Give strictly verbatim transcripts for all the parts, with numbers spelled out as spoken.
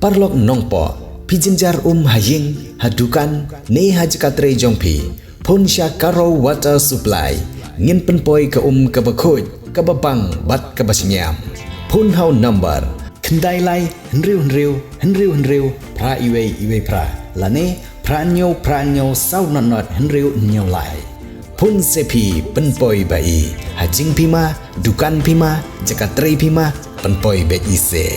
Paralok nongpoh, phi jynjar um ha ïing, ha dukan, ne ha jaka trei jong phi, phone sha Karo Water Supply. Ngin pynpoi ka um kaba khuid, kaba bang bad kaba shngiam. Phone ha u number khyndai lai hynriew hynriew hynriew hynriew phra iwei iwei phra, lane phra hynñiew phra hynñiew saw nod nod hynriew hynñiew lai. Phone se phi, pynpoi ba i. Ha jingphi ma, dukan phi ma, jaka trei phi ma, pynpoi beit i se.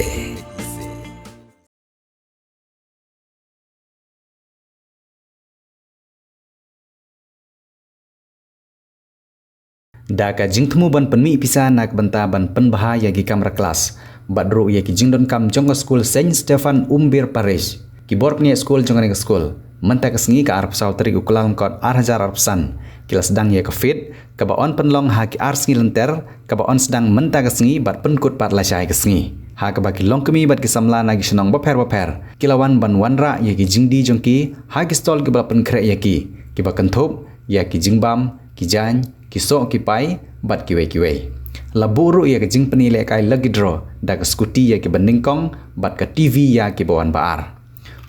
Da ka jingthmu ban pynmih pisa na ka bynta ban pynbha ïa ki kamra klas bad ruh ïa ki jingdonkam jong ka skul Saint Stephen Umbir Parish, ki bor pynïaid skul jong kane ka skul mynta ka sngi, ka arphew saw tarik u Kyllalyngkot ar hajar arphew san, ki la sdang ïa ka feed kaba yn pynlong ha ki ar sngi lynter, kaba yn sdang mynta ka sngi bad pynkut pat lashai ka sngi, ha kaba ki longkmie bad ki samla na ki shnong bapher bapher ki la wan ban wanrah ïa ki jingdie jong ki ha ki stall kiba la pynkhreh ïa ki, kiba kynthup ïa ki jingbam, ki jaiñ, ki soh, ki pai bad kiwei kiwei. La buh ruh ïa ka jingpyni lehkai lucky draw da ka scooty ïa kiba nyngkong bad ka T V ïa kiba wan ba ar.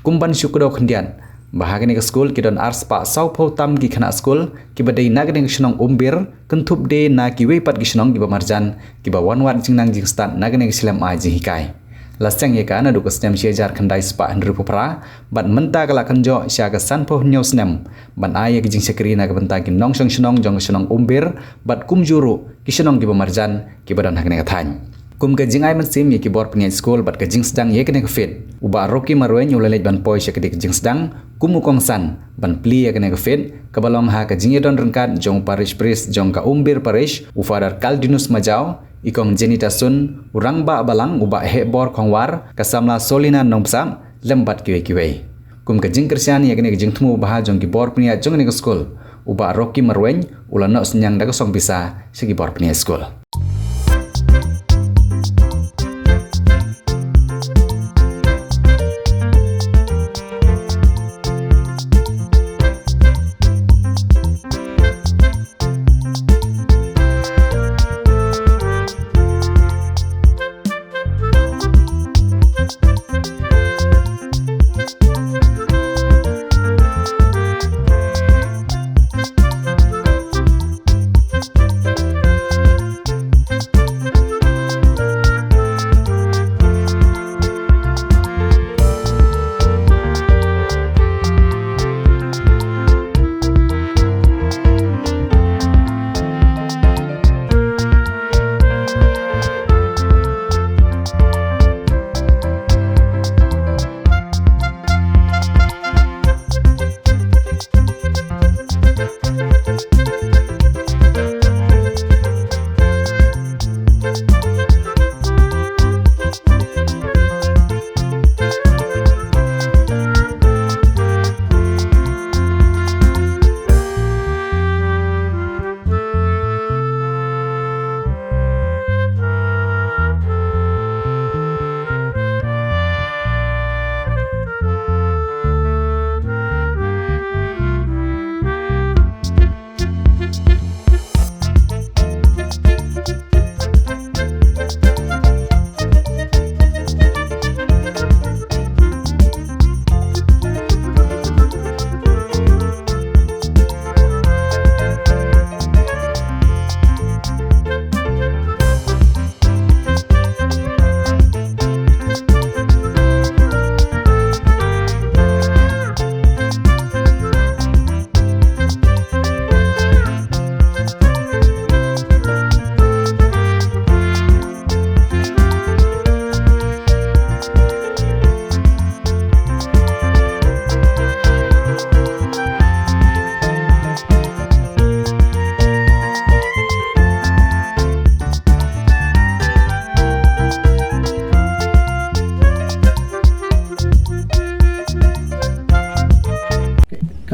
Kum ban shu kdew khyndiat ba ha kane ka skul ki don arspah sawphew tam ki khynnah skul kiba dei na kane ka shnong Umbir, kynthup de na kiwei pat ki shnong kiba marjan kiba wan wad jingnang jingstad na kane ka shlem ai jinghikai. La seng ïa ka naduh ka snem shi hajar khyndai spah hynriewphew phra bad mynta ka la kynjoh sha ka sanphew hynñiew snem ban ai ïa ka jingshakri na ka bynta ki nongshong shnong jong ka shnong Umbir bad kumjuh ruh ki shnong kiba marjan kiba don ha kane ka thaiñ. Kum ka jingai mynsiem ïa ki bor pynïaid skul bad ka jingsdang ïa kane ka feed, u Bah Rocky Marwein u la leit ban poi sha kane ka jingsdang kum u kongsan ban plie ïa kane ka feed kaba long ha ka jingïadon ryngkat jong u Parish Priest jong ka Umbir Parish, u Father Caldinus Majaw, i Kong Jenny Tasun, u Rangbah Balang u Bah Hehbor Khongwar, ka samla Solina Nongbsap, lem bad kiwei kiwei. Kum ka jingkyrshan ïa kane ka jingthmu bha jong ki bor pynïaid jong kane ka skul, u Bah Rocky Marwein u la noh synñiang da ka song pisa sha ki bor pynïaid skul.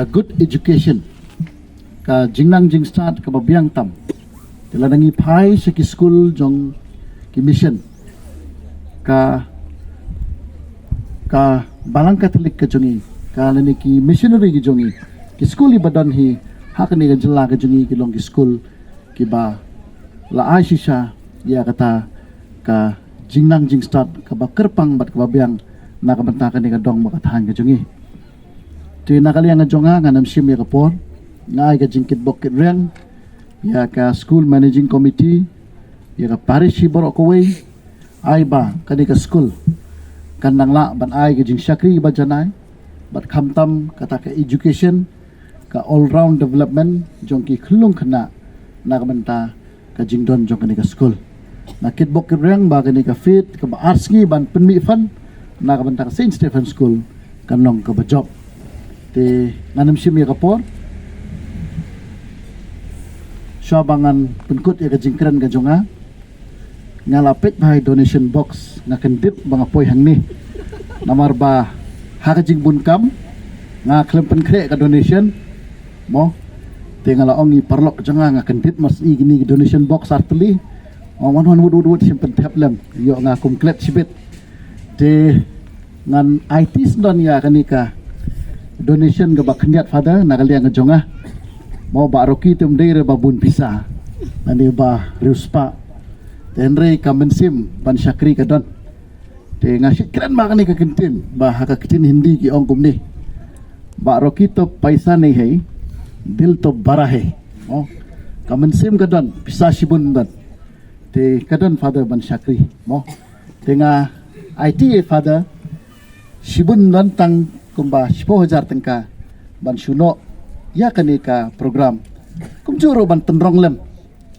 Ka good education, ka jingnang jingstad kaba biang tam. Te lada ngi phai sha ki skul jong ki mission, ka, ka balang Katholik ka jong ngi, ka lane ki missionary ki jong ngi, ki skul iba don hi ha kane ka jylla ka jong ngi ki long ki skul kiba la ai shisha ïa kata ka jingnang jingstad kaba kyrpang bad kaba biang na ka bynta kane ka dong bad ka thaiñ ka jong ngi. Te na ka liang ka jong nga, ngan ym shim ïa ka por, nga ai ka jingkitbok kitrwiang ïa ka school managing committee, ïa ka parish hi baroh kawei, ai ba kane ka school kan nang lah ban ai ka jingshakri ba janai, bad khamtam kata ka education, ka all round development jong ki khyllung khynnah na ka bynta ka jingdon jong kane ka school. Nga kitbok kitrwiang ba kane ka fete kaba ar sngi ban pynmih fund na ka bynta ka Saint Stephen School kan long kaba jop. Te ngan ym shim ïa ka por, shuwa ba ngan pynkut ïa ka jingkren ka jong nga, nga la peit bha ïa ka donation box, nga kyndit ba nga poi hangne. Namar ba ha ka jingbun kam nga khlem pynkhreh ka donation, mo. Te nga la ong ïa i paralok jong nga, nga kyndit mas i kine ki donation box ar tylli. Ong wan wan wut wut wut, shim pynthep lem, ïoh nga kum klet shibit. Te ngan aiti sdang ïa kane ka donation kaba khyndiat, Father, na ka liang ka jong nga. Mo, Bah Rocky te um dei re ba bun pisa, nga dei ba riewspah. Te hynrei ka mynsiem ban shakri ka don. Te nga shait kren ma kane ka ktien, ba ha ka ktien Hindi ki ong kumne: Bah Rocky, to paisa nahi hai, dil to bada hai. Mo, ka mynsiem ka don, pisa shibun don. Te ka don, Father, ban shakri, mo. Te nga aiti ïa i, Father, shibun, don tang kumba shiphew hajar tyngka ban shu noh ïa kane ka program. Kumjuh ruh ban tynrong lem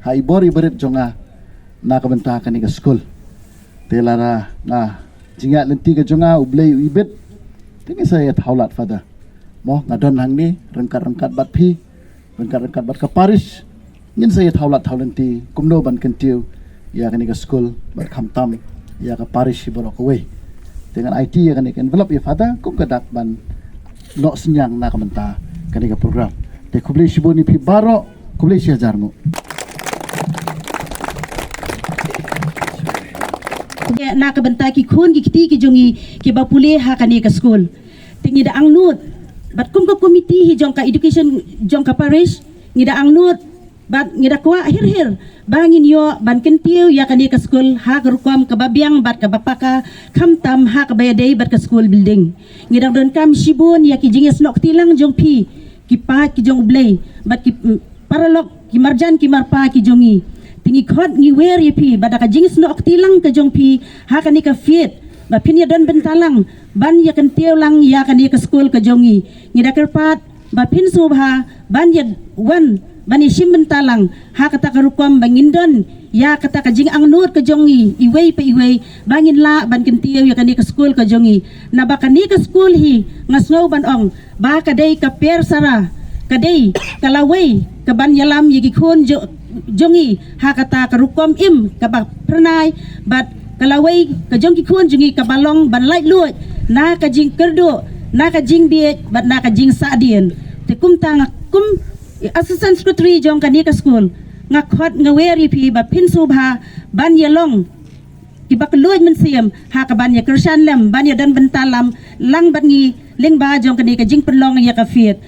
ha i bor i barit jong nga na ka bynta kane ka school. Te lada nga jingïaid lynti ka jong nga, U Blei u ibit, te ngin sa ïa thaw lad, Father. Mo, nga don hangne ryngkat ryngkat bad phi, ryngkat ryngkat bad ka parish, ngin sa ïa thaw lad thaw lynti kumno ban kyntiew ïa kane ka school bad khamtam ïa ka parish hi baroh kawei. Te ngan aiti ïa kane ka envelope ïa i, Father, kum ka dak ban noh synñiang na ka bynta kane ka program. Te khublei shibun ïa phi baroh, khublei shihajar nguh. Na ka bynta ki khun ki kti ki jong ngi kiba pule ha kane ka school. Te ngi da angnud, bad kum ka committee hi jong ka education jong ka parish, ngi da angnud bad ngi da kwah hir hir ba ngin ïoh ban kyntiew ïa kane ka school ha ka rukom kaba biang bad kaba paka, khamtam ha kaba ïadei bad ka school building. Ngi dang donkam shibun ïa ki jingïasnoh kti lang jong phi, ki paid ki jong U Blei, bad ki, mm, paralok, ki marjan ki marpa ki jong ngi. Te ngi khot ngi wer ïa phi ba da ka jingïasnoh kti lang ka jong phi ha kane ka fete, ba phin ïa don bynta lang ban ïa kyntiew lang ïa kane ka school ka jong ngi. Ngi da kyrpad ba phin sngewbha ban ïa wan ban ïa shim bynta lang ha kata ka rukom ba ngin don ïa kata ka jingangnud ka jong ngi iwei pa iwei, ba ngin lah ban kyntiew ïa kane ka school ka jong ngi. Naba kane ka school hi, nga sngew ban ong ba ka dei ka persara, ka dei ka lawei ka ban ïalam ïa ki khun jo-, jong ngi ha kata ka rukom im kaba phyrnai, bad ka lawei ka jong ki khun jong ngi kaba long ban laitluid na ka jingkyrduh, na ka jingbieit bad na ka jingsahdien. Te kumta nga kum i assistant secretary jong kane ka school, nga khot nga wer ïa phi ba phin sngewbha ban ïa long kiba kylluid mynsiem ha ka ban ïa kyrshan lem, ban ïa don bynta lang bad ngi lyngba jong kane ka jingpynlong ïa ka fete.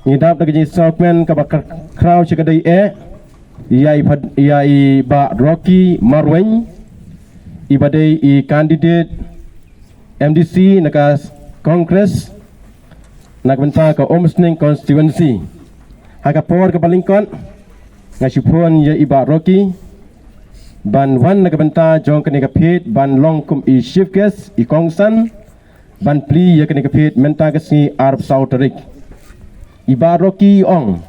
Ngi dap da ka jingsngewkmen kaba khraw sha ka dei eh ïa i Bah, ïa i Bah Rocky Marwein, iba dei i candidate M D C na ka Congress na ka bynta ka Umsning constituency. Ha ka por kaba lyngkot nga shu phone ïa i Bah Rocky ban wan na ka bynta jong kane ka fete ban long kum i chief guest, i kongsan ban plie ïa kane ka fete mynta ka sngi arphew saw tarik. I Bah Rocky i ong,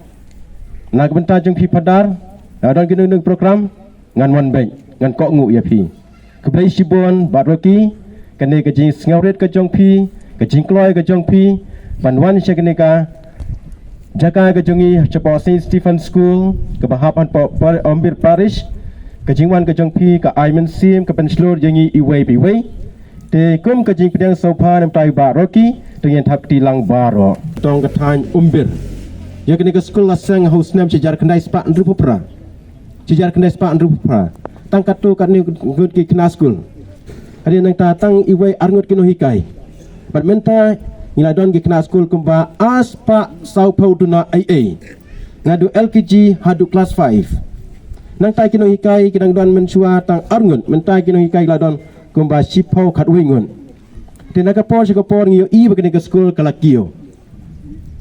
na ka bynta jong phi Phadar, lada don kino kino ki program, ngan wan beit, ngan kohnguh ïa phi. Khublei shibun Bah Rocky, kane ka jingsngewrit ka jong phi, ka jingkloi ka jong phi ban wan sha kane ka jaka ka jong ngi, shapoh Saint Stephen School kaba hap hapoh Umbir Parish. Ka jingwan ka jong phi ka ai mynsiem, ka pynshlur ïa ngi iwei pa iwei. Te kum ka jingpdiang sngewbha na ka bynta i Bah Rocky, to ngin thap kti lang baroh. Tang ka thaiñ Umbir. Ïa kane ka school la seng ha u snem shi hajar khyndai spah hynriewphew phra. Shi hajar khyndai spah hynriewphew phra. Tang katto katne ngut ki khynnah skul. Hadien nangta tang iwei ar ngut ki nonghikai. Bad mynta ngi la don ki khynnah skul kumba ar spah sawphew duna ei ei. Naduh L K G haduh class five. Nangta ki nonghikai ki dang don mynshuwa tang ar ngut, mynta ki nonghikai la don kumba shiphew khatwei ngut. Te na ka por sha ka por ngi ïohi ba kane ka skul ka la kiew.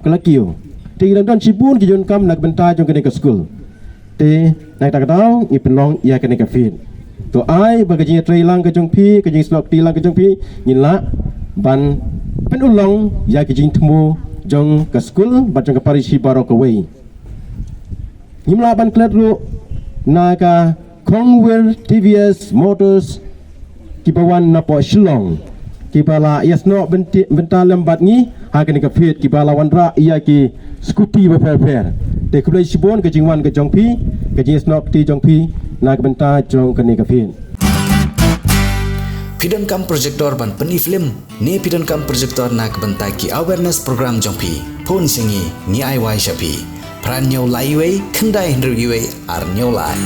Ka la kiew. Te ngi dang don shibun ki jingdonkam na ka bynta jong kane ka skul. Te na kata ka daw ngi pynlong ïa kane ka field. To ai ba ka jingïatreilang ka jong phi, ka jingsnoh kti lang ka jong phi, ngin lah ban pynurlong ïa ka jingthmu jong ka skul bad jong ka parish hi baroh kawei. Ngim lah ban klet ruh na ka Kongwir T V S Motors kiba wan napoh Shillong, kiba la ïasnoh bynti- bynta lem bad ngi ha kane ka field, kiba la wanrah ïa ki scooty bapher bapher. Te khublei shibun ka jingwan ka jong phi, ka jingïasnoh kti jong phi na ka bynta jong kane ka field. Phi donkam projector ban pyni film ne phi donkam projector na ka bynta ki awareness program jong phi? Phone sha ngi, ngi ai wai sha phi. Phra hynñiew lai wei, khyndai hynriew wei, ar hynñiew lai.